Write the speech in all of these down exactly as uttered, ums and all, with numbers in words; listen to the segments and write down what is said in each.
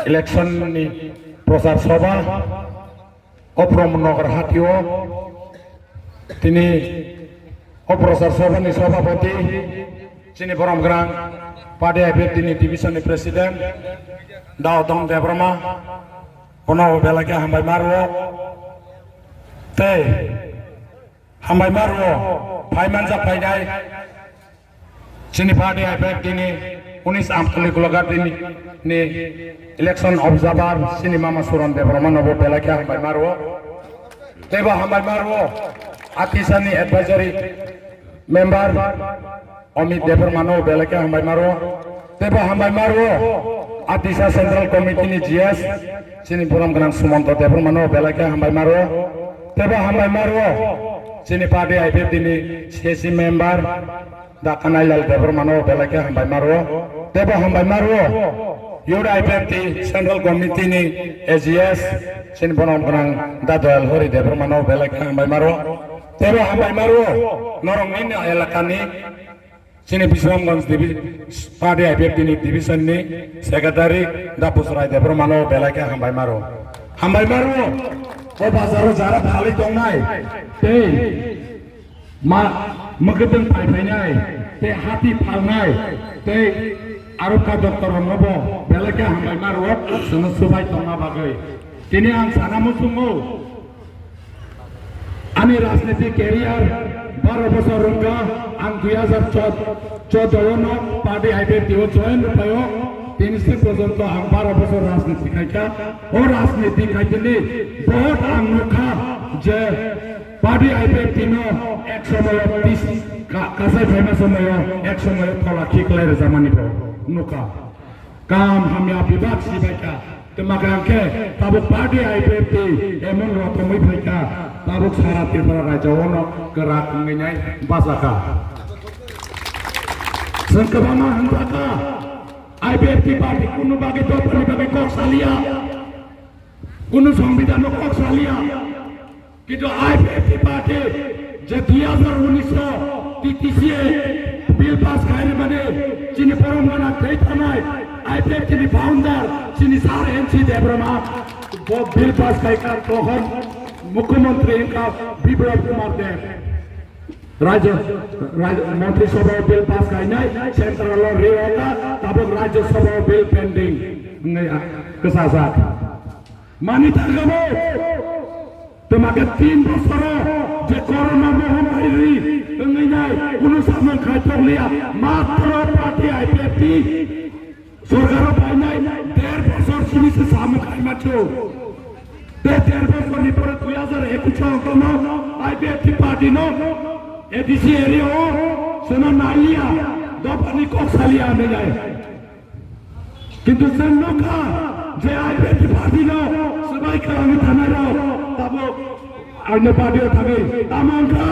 Election ni prochar sabha Oprom Nagar hatio tini o prochar sabha ni sabhapati chini borom gwnang party I P F T ni division ni president Dao Dom Debbarma bono belai khe hambai ma rwo tei hambai ma rwo phaimanjak phainai chini party I P F T ni unis Amtali Golaghat ni election observer chini mama Suran Debbarma no bo belai khe hambai ma rwo. Tei bo hambai ma rwo Atisa ni advisory member Amit Debbarma no belai khe hambai ma rwo. Tei bo hambai ma rwo Atisa Central Committee ni G S chini borom gwnang Sumanto Debbarma no belai khe hambai ma rwo. Tei bo hambai ma rwo chini party I P F T ni C C member Da Kanailal Debbarma no belai khe hambai ma rwo. Tei bo hambai ma rwo Youth I P F T Central Committee ni A G S chini borom gwnang Da Doyal Hori Debbarma no belai khe hambai ma rwo. Tei bo hambai ma rwo norok nini elaka ni chini Bisramganj divi-, party I P F T ni division ni secretary Da Pusrai Debbarma no belai khe hambai ma rwo. Hambai ma rwo o bazar o jara phali tongnai tei Ma, mwkhwtwng phaiphainai, tei hati phalnai, tei arokha doctor rokno bo belai khe hambai ma rwo, chwngno swbai tongna bagwi. Tini ang sana muchungo, ani rajniti career baro bosor wngkha, ang dui hajar choudo o no party I P F T o join rwphaio, tini sik porjonto ang baro bosor rajniti khaikha. O rajniti khaitini bahut ang nukha je Party I P F T no ek somoyo tis-, ka-, kasai phaima somoyo ek somoyo thola khiklai rwjakmani bo nukha. Kaham hamya bebak sibaikha. Twma kaham khe tabuk party I P F T emon rotomwi phaikha, tabuk sara Tripura rajyo-o no kwrak wngwi nai bachakha. Chwng kwbangma hwnjakha, I P F T party kunu bagwi dophani bagwi kok saliya, kunu songbidan no kok saliya. Kintu I P F T party je dui hajar unis o T T C A bill pass khai rwmani chini borom gana tei thanai I P F T ni founder chini sir N C Debbarma bo bill pass khai kha, tokhon mukhyamantri wngkha Biplab Kumar Deb. Rajya, Rajya Mantri Sabha o bill pass khainai, central o rwkha, tabuk Rajya Sabha o bill pending wngwi kwchajak. Mani thangkha bo, twma khe tin bosoro je corona mohamari wngwi nai, kunu samung khai tokliya, matro party I P F T sorkaro painai der bosor sini se samung khai macho. Te der bosor ni pore dui hajar ekush o kono I P F T party no A D C area o sono naiya, dophani kok saliya hinwi nai. Kintu chwng nukha je I P F T party no swbai kwlangwi thanai rok tabuk aino party o thangwi tamo wngkha?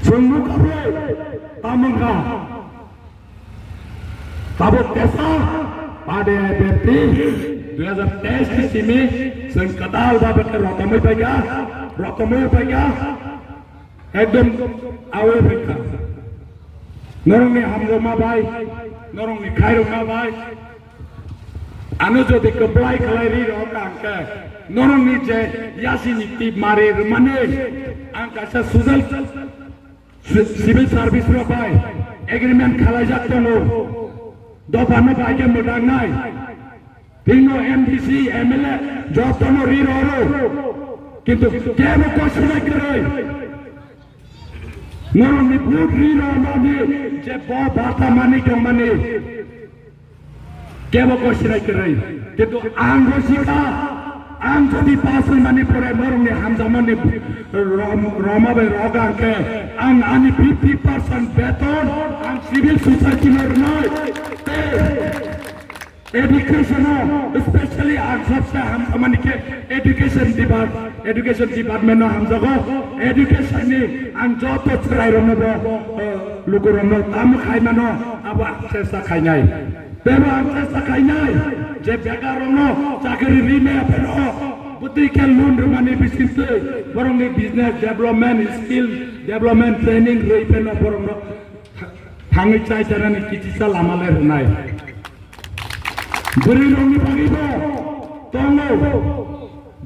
Chwng nukha bre tamo wngkha? Tabuk tesa party I P F T dui hajar teis ni simi chwng kwtal babe khe rotomwi paikha, rotomwi paikha. Ekdom awe phaikha. Norokni hamjakma bai, norokni khairokma bai, ano jodi kwplai khlai ri rok ang khe, norokni je yasini tip mari rwmani ang kaisa social si-, civil service rok bai agreement khalaijak tongo. Dophano bai khe mwtangnai. Bino M D C, M L A jotono ri roro. Kintu kebo kosinai kwrwi. Norokni vote ri rwnani je bo bata mani tongmani kebo kosinai kwrwi. Kintu ang bo sikha, ang jodi pass wngmani pore norokni hamjakmani rom-, roma bai rok ang khe ang ani fifty percent beton ang civil society no rwnai. Tei Education o, especially ang sabse hamjakmani khe education depart-, education department no hamjago. Education ni ang joto chwrai rokno bo, eh, luku rokno tamo khai mano, abo ang chesta khainai. Tebo ang chesta khainai je bekar rokno chakri ri maya phano bwtwi khe loan rwmani bisingtwi borokni business development skill Development training rwi pheno borokno thangwi chai chanani kichisa lama le rwnai. Bwrwi rokni bagwi bo tongo.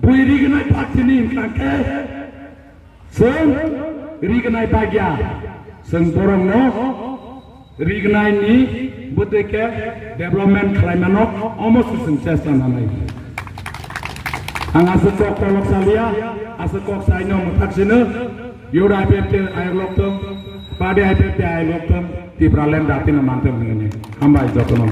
Bui rignai party ni hwnkha khe chwng rignai bagya. Chwng borokno rignai ni bwtwi khe development khlaimano omo se chwng chesta nanai. Ang aswk kok kolok saliya, aswk kok saino mwthak sino, yura I P F T ayok lokthong, party I P F T ayok lokthong, Tipraland jatino manthong hwnwi. Hambai jotono.